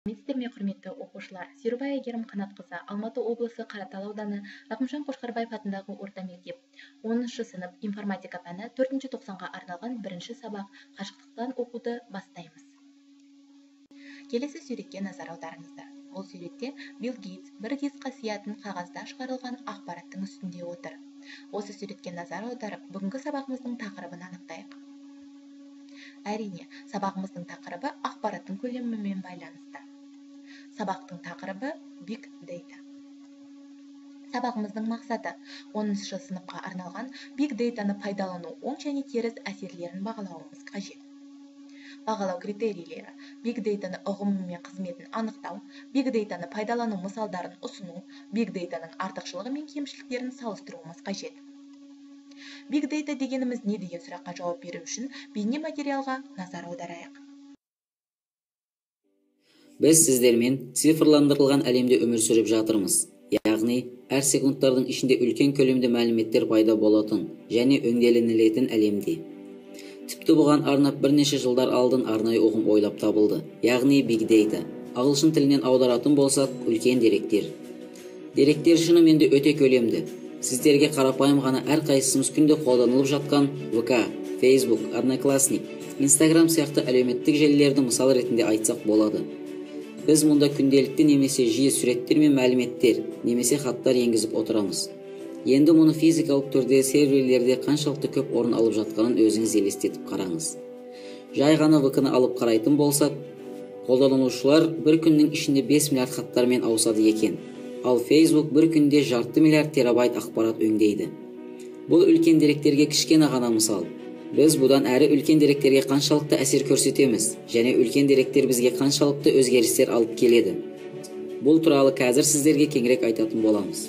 Сәлеметсіздер ме, құрметті оқушылар! Серубай Әйгерім Қанатқызы, Алматы облысы Қаратал ауданы Рақымжан Қошқарбаев атындағы орта мектеп, 10 сынып, информатика пәні, 4 тоқсанға арналған бірінші сабақ, қашықтықтан оқуды бастаймыз. Келесі суретке назар аударыңыздар. Бұл суретте Билл Гейтс бір дискқа сиятын қағазда шығарылған ақпараттың үстінде отыр. Осы суретке назар аударып, бүгінгі сабағымыздың тақырыбын анықтайық. Әрине, сабағымыздың тақырыбы ақпараттың көлемімен байланысты. Сабақтың тақырыбы Big Data. Сабағымыздың мақсаты 10 сыныпқа арналған Big Data-ны пайдалану оң және теріс әсерлерін бағалауымыз қажет. Бағалау критерийлері: Big Data-ны ұғымы мен қызметін анықтау, Big Data-ны пайдалану мысалдарын ұсыну, Big Data-ның артықшылығы мен кемшіліктерін салыстыруымыз қажет. Big Data дегеніміз не деген сұраққа жауап беру үшін бейне материалға назар аударайық. Біз сіздермен цифрландырылған әлемде өмір сүріп жатырмыз. Яғни, әр секундтардың ішінде үлкен көлемді мәліметтер пайда болатын және өңделінілетін әлемде. Тіпті бұған арнап бірнеше жылдар алдын арнайы ұғым ойлап табылды. Яғни Big Data. Ағылшын тілінен аударатын болсақ, үлкен деректер. Деректер шынымен де өте көлемді. Сіздерге қарапайым ғана әрқайсымыз күнде қолданылып жатқан ВК, Facebook, Одноклассник, Instagram сияқты әлеуметтік желілерді мысал ретінде айтсақ болады. Біз мұнда күнделікті немесе жиі суреттер мен мәліметтер, немесе хаттар енгізіп отырамыз. Енді мұны физикалық түрде серверлерде қаншалықты көп орын алып жатқанын өзіңіз елестетіп қараңыз. Жай ғана ВК-ны алып қарайтын болсақ, қолданушылар бір күннің ішінде 5 миллиард хаттармен ауысады екен. Ал Facebook бір күнде жарты миллиард терабайт ақпарат өңдейді. Бұл үлкен деректерге кішкене ғана мысал. Біз бұдан әрі үлкен деректерге қаншалықты әсер көрсетеміз және үлкен деректер бізге қаншалықты өзгерістер алып келеді. Бұл туралы қазір сіздерге кеңірек айтатын боламыз.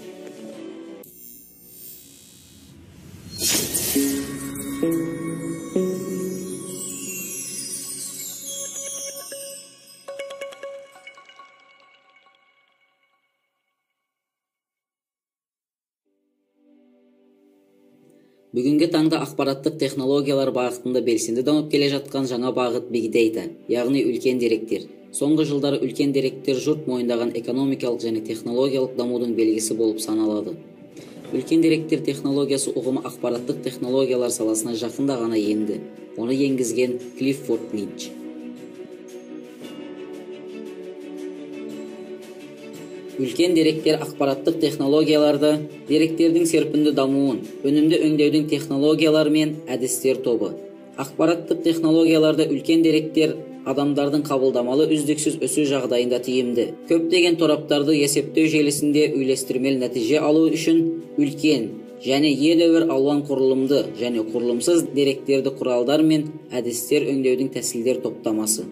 Бүгінгі таңда ақпараттық технологиялар бағытында белсенді дамып келе жатқан жаңа бағыт Big Data, яғни үлкен деректер. Соңғы жылдары үлкен деректер жұрт мойындаған экономикалық және технологиялық дамудың белгісі болып саналады. Үлкен деректер технологиясы ұғымы ақпараттық технологиялар саласына жақында ғана енді. Оны енгізген Клиффорд Линч. Үлкен деректер ақпараттық технологияларды, деректердің серпінді дамуын, өнімді өңдеудің технологиялары мен әдістер тобы. Ақпараттық технологияларда үлкен деректер адамдардың қабылдамалы үздіксіз өсу жағдайында тиімді. Көптеген тораптарды есептеу желісінде үйлестірмелі нәтиже алу үшін үлкен және едәуір алуан құрылымды және құрылымсыз деректерді құралдар мен әдістер өңдеудің тәсілдер топтамасы.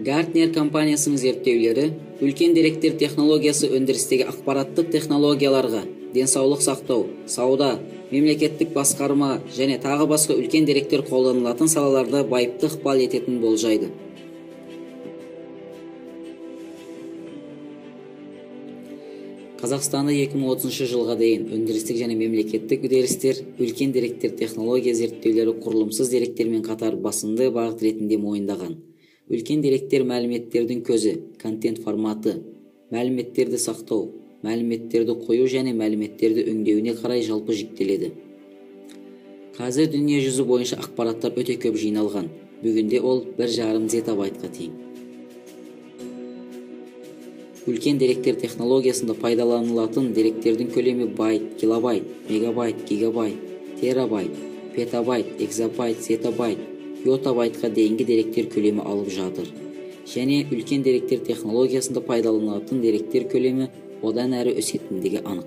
Гартнер компаниясының зерттеулері үлкен деректер технологиясы өндірістегі ақпараттық технологияларға, денсаулық сақтау, сауда, мемлекеттік басқарма және тағы басқа үлкен деректер қолданылатын салаларда байыпты ықпал ететінін болжайды. Қазақстанда 2030 жылға дейін өндірістік және мемлекеттік үдерістер үлкен деректер технология зерттеулері құрылымсыз деректермен қатар басымды бағыт ретінде мойындаған. Үлкен деректер мәліметтердің көзі, контент форматы, мәліметтерді сақтау, мәліметтерді қою және мәліметтерді өңдеуіне қарай жалпы жіктеледі. Қазір дүние жүзі бойынша ақпараттар өте көп жиналған. Бүгінде ол 1,5 зетабайтқа тең. Үлкен деректер технологиясында пайдаланылатын деректердің көлемі байт, килобайт, мегабайт, гигабайт, терабайт, петабайт, экзабайт, зетабайт, йотабайтқа дейінгі деректер көлемі алып жатыр. Және үлкен деректер технологиясында пайдаланылатын деректер көлемі одан әрі өсетіндігі анық.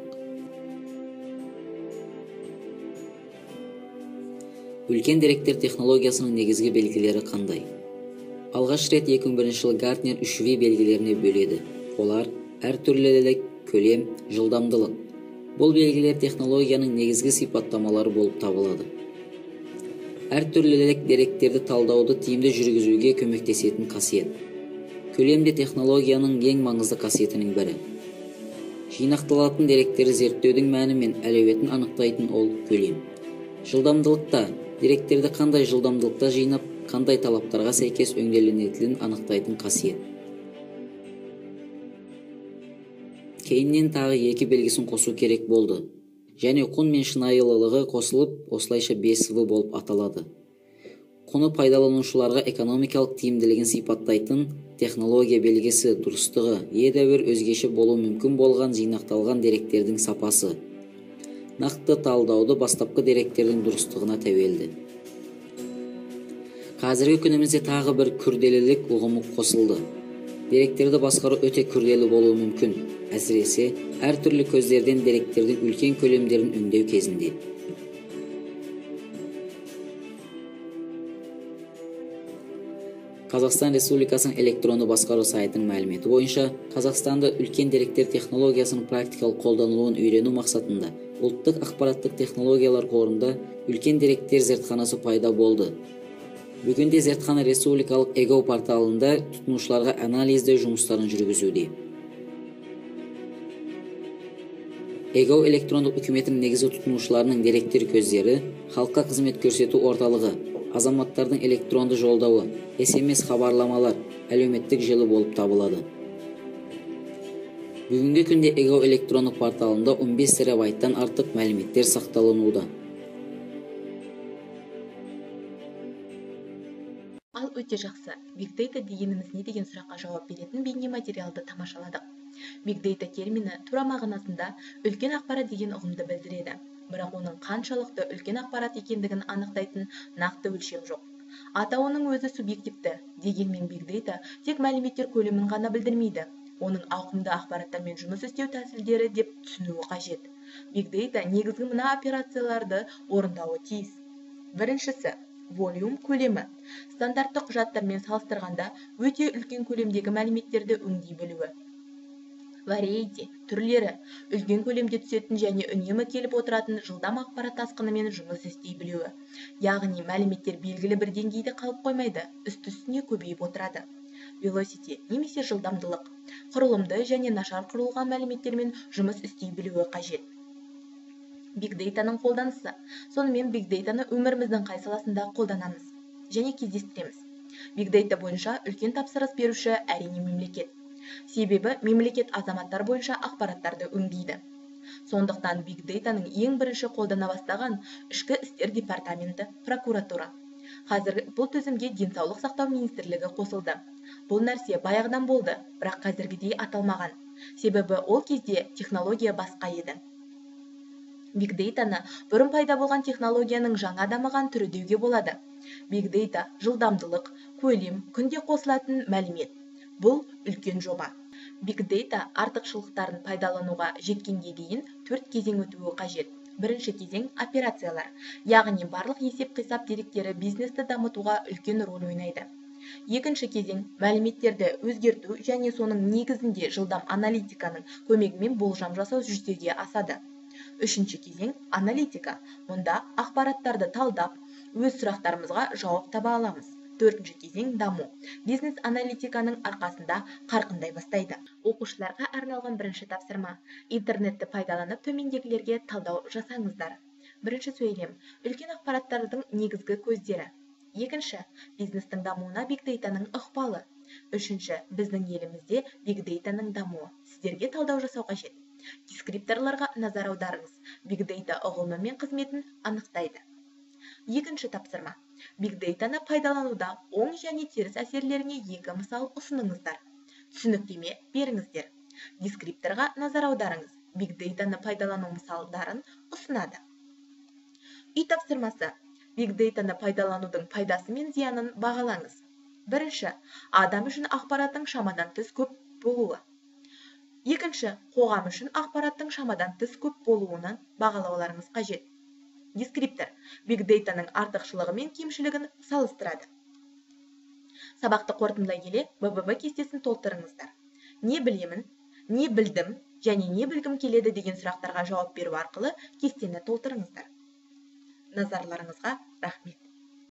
Үлкен деректер технологиясының негізгі белгілері қандай? Алғаш рет 2001 жылы Гартнер 3V белгілеріне бөледі. Олар әртүрлілік, көлем, жылдамдылық. Бұл белгілер технологияның негізгі сипаттамалары болып табылады. Әртүрлілік деректерді талдауды тиімді жүргізуге көмектесетін қасиет. Көлем де технологияның ең маңызды қасиетінің бірі. Жинақталатын деректерді зерттеудің мәні мен әлеуетін анықтайтын ол көлем. Жылдамдылықта деректерді қандай жылдамдылықта жинап, қандай талаптарға сәйкес өңделінетінін анықтайтын қасиет. Кейіннен тағы екі белгісін қосу керек болды. Және құн мен шынайылығы қосылып, осылайша 5В болып аталады. Құны пайдаланушыларға экономикалық тиімділігін сипаттайтын технология белгісі дұрыстығы едәуір өзгеше болуы мүмкін болған жинақталған деректердің сапасы. Нақты талдауды бастапқы деректердің дұрыстығына тәуелді. Қазіргі күнімізде тағы бір күрделілік ұғымы қосылды. Деректерді басқару өте күрделі болуы мүмкін, әсіресе әртүрлі көздерден деректердің үлкен көлемдерін өңдеу кезінде. Қазақстан Республикасының электронды басқару сайтының мәліметі бойынша, Қазақстанда үлкен деректер технологиясының практикалық қолданылуын үйрену мақсатында Ұлттық ақпараттық технологиялар қорында үлкен деректер зертханасы пайда болды. Бүгінде зертхана республикалық eGov порталында тұтынушыларға анализдеу жұмыстарын жүргізуде. eGov электрондық үкіметінің негізгі тұтынушыларының деректер көздері, халыққа қызмет көрсету орталығы, азаматтардың электронды жолдауы, SMS хабарламалар, әлеуметтік желі болып табылады. Бүгінгі күнде eGov электрондық порталында 15 терабайттан артық мәліметтер сақталынуда. Ал өте жақсы. Big Data дегеніміз не деген сұраққа жауап беретін бейне материалды тамашаладық. Big Data термині тура мағынасында үлкен ақпарат деген ұғымды білдіреді. Бірақ оның қаншалықты үлкен ақпарат екендігін анықтайтын нақты өлшем жоқ. Атауының өзі субъективті. Дегенмен Big Data тек мәліметтер көлемін ғана білдірмейді. Оның ауқымды ақпараттармен жұмыс істеу тәсілдері деп түсінуі қажет. Big Data негізгі мына операцияларды орындауы тиіс. Біріншісі, волюм көлемі. Стандартты құжаттармен салыстырғанда өте үлкен көлемдегі мәліметтерді өңдей білуі. Variety түрлері, үлкен көлемде түсетін және үнемі келіп отыратын жылдам ақпарат тасқынымен жұмыс істей білуі. Яғни мәліметтер белгілі бір деңгейде қалып қоймайды, үсті-үстіне көбейіп отырады. Velocity немесе жылдамдылық, құрылымды және нашар құрылған мәліметтермен жұмыс істей білуі қажет. Big Data-ның қолданысы. Сонымен Big Data-ны өміріміздің қай саласында қолданамыз және кездестіреміз. Big Data бойынша үлкен тапсырыс беруші әрине мемлекет. Себебі мемлекет азаматтар бойынша ақпараттарды өңдейді. Сондықтан Big Data-ның ең бірінші қолдана бастаған ішкі істер департаменті, прокуратура. Қазір бұл тізімге денсаулық сақтау министрлігі қосылды. Бұл нәрсе баяғыдан болды, бірақ қазіргідей аталмаған. Себебі ол кезде технология басқа еді. Big Data-ны бұрын пайда болған технологияның жаңа дамыған түрі деуге болады. Big Data жылдамдылық, көлем, күнде қосылатын мәлімет. Бұл үлкен жоба. Big Data артықшылықтарын пайдалануға жеткенге дейін 4 кезең өтуі қажет. Бірінші кезең операциялар, яғни барлық есеп-қисап деректері бизнесті дамытуға үлкен рөл ойнайды. Екінші кезең мәліметтерді өзгерту және соның негізінде жылдам аналитиканың көмегімен болжам жасау жүзеге асады. Үшінші кезең аналитика. Мұнда ақпараттарды талдап, өз сұрақтарымызға жауап таба аламыз. Төртінші кезең даму. Бизнес аналитиканың арқасында қарқындай бастайды. Оқушыларға арналған бірінші тапсырма. Интернетті пайдаланып төмендегілерге талдау жасаңыздар. Бірінші сөйлем. Үлкен ақпараттардың негізгі көздері. Екінші, бизнестің дамуына Big Data-ның ықпалы. Үшінші, біздің елімізде Big Data-ның дамуы. Сіздерге талдау жасау қажет. Дескрипторларға назар аударыңыз. Big Data ұғымы мен қызметін анықтайды. Екінші тапсырма. Big Data-ны пайдалануда оң және теріс әсерлеріне екі мысал ұсыныңыздар. Түсініктеме беріңіздер. Дескрипторға назар аударыңыз. Big Data-ны пайдалану мысалдарын ұсынады. Үй тапсырмасы. Big Data-ны пайдаланудың пайдасы мен зиянын бағалаңыз. Бірінші, адам үшін ақпараттың шамадан тыс көп болуы. Екінші, қоғам үшін ақпараттың шамадан тыс көп болуын бағалауларыңыз қажет. Дескриптор Big Data-ның артықшылығы мен кемшілігін салыстырады. Сабақты қорытындылай келе БББ кестесін толтырыңыздар. Не білемін, не білдім және не білгім келеді деген сұрақтарға жауап беру арқылы кестені толтырыңыздар. Назарларыңызға рахмет.